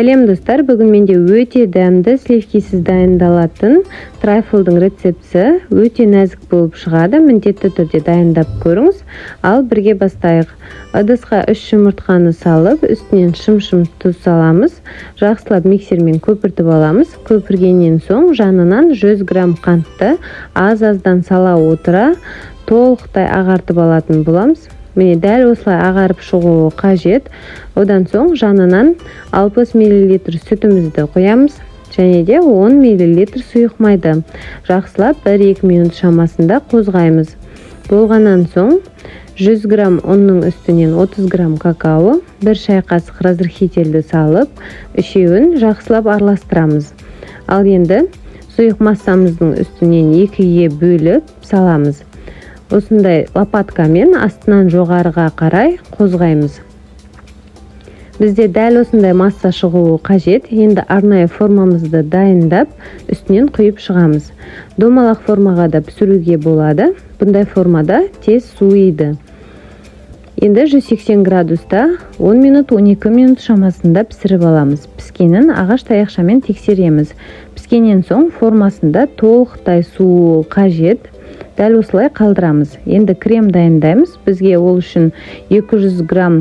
Сәлем, достар! Бүгін менде өте дәмді, сливкисіз дайындалатын трайфлдың рецептісі. Өте нәзік болып шығады, міндетті түрде дайындап көріңіз. Ал бірге бастайық. Ыдысқа 3 жұмыртқаны салып, үстінен шым-шым тұз саламыз. Жақсылап миксермен көпіртіп аламыз. Көпіргеннен соң жанынан 100 грамм қантты аз-аздан сала отыра толықтай ағартып алатын боламыз. Міне, дәл осылай ағарып шығуы қажет. Одан соң жанынан 60 мл сүтімізді құямыз және де 10 мл сұйық майды. Жақсылап 1-2 минут шамасында қозғаймыз. Болғаннан соң 100 грамм ұнның үстінен 30 грамм какао, 1 шай қасық разрыхительді салып, үшеуін жақсылап араластырамыз. Ал енді сұйық массамыздың үстінен екіге бөліп саламыз. Осындай лопаткамен астынан жоғарыға қарай қозғаймыз. Бізде дәл осындай масса шығуы қажет. Енді арнайы формамызды дайындап, үстінен құйып шығамыз. Домалақ формаға да пісіруге болады. Бұндай формада тез суиды. Енді 180 градуста 10 минут, 12 минут шамасында пісіріп аламыз. Піскенін ағаш таяқшамен тексереміз. Піскеннен соң формасында толықтай суы қажет. Дәл осылай қалдырамыз. Енді крем дайындаймыз. Бізге ол үшін 200 грамм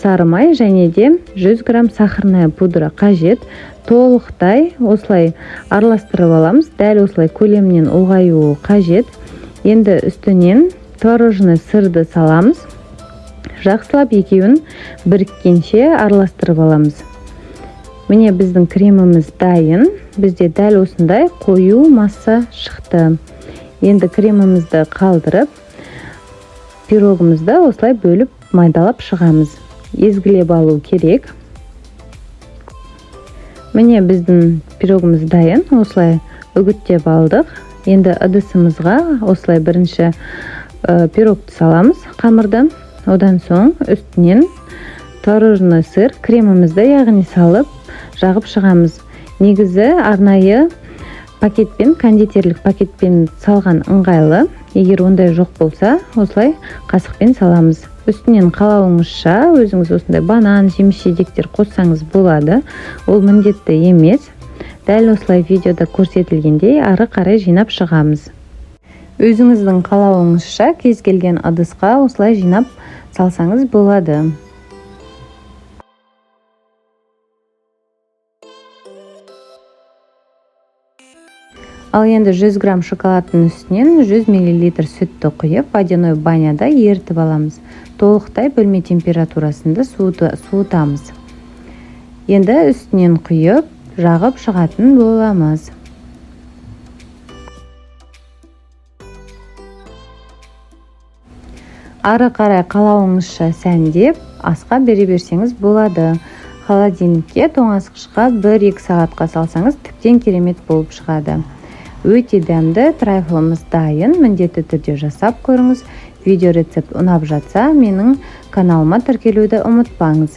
сары май және де 100 грамм сахарная пудра қажет. Толықтай осылай араластырып аламыз. Дәл осылай көлемінен ұлғаюы қажет. Енді үстінен творожный сырды саламыз. Жақсылап екеуін біріккенше араластырып аламыз. Міне, біздің креміміз дайын. Бізде дәл осындай қою масса шықты. Енді кремімізді қалдырып, пирогымызды осылай бөліп, майдалап шығамыз. Езгілеп алу керек. Міне, біздің пирогымыз дайын. Осылай үгіттеп алдық. Енді ыдысымызға осылай бірінші пирогты саламыз, қамырды. Одан соң үстінен творожный сыр кремімізді, яғни, салып, жағып шығамыз. Негізі арнайы пакетпен, кондитерлік пакетпен салған ыңғайлы. Егер ондай жоқ болса, осылай қасықпен саламыз. Үстінен қалауыңызша өзіңіз осындай банан, жеміс жидектер қоссаңыз болады. Ол міндетті емес. Дәл осылай видеода көрсетілгендей ары қарай жинап шығамыз. Өзіңіздің қалауыңызша кез келген ыдысқа осылай жинап салсаңыз болады. Ал енді 100 грамм шоколадтың үстінен 100 мл сүтті құйып, водяной баняда ерітіп аламыз. Толықтай бөлме температурасында суытамыз. Енді үстінен құйып, жағып шығатын боламыз. Ары қарай қалауыңызша сәндеп, асқа бере берсеңіз болады. Холодильникке, тоңазытқышқа 1-2 сағатқа салсаңыз, тіптен керемет болып шығады. Өте дәмді трайфлымыз дайын. Міндетті түрде жасап көріңіз. Видео рецепт ұнап жатса, менің каналыма тіркелуді ұмытпаңыз.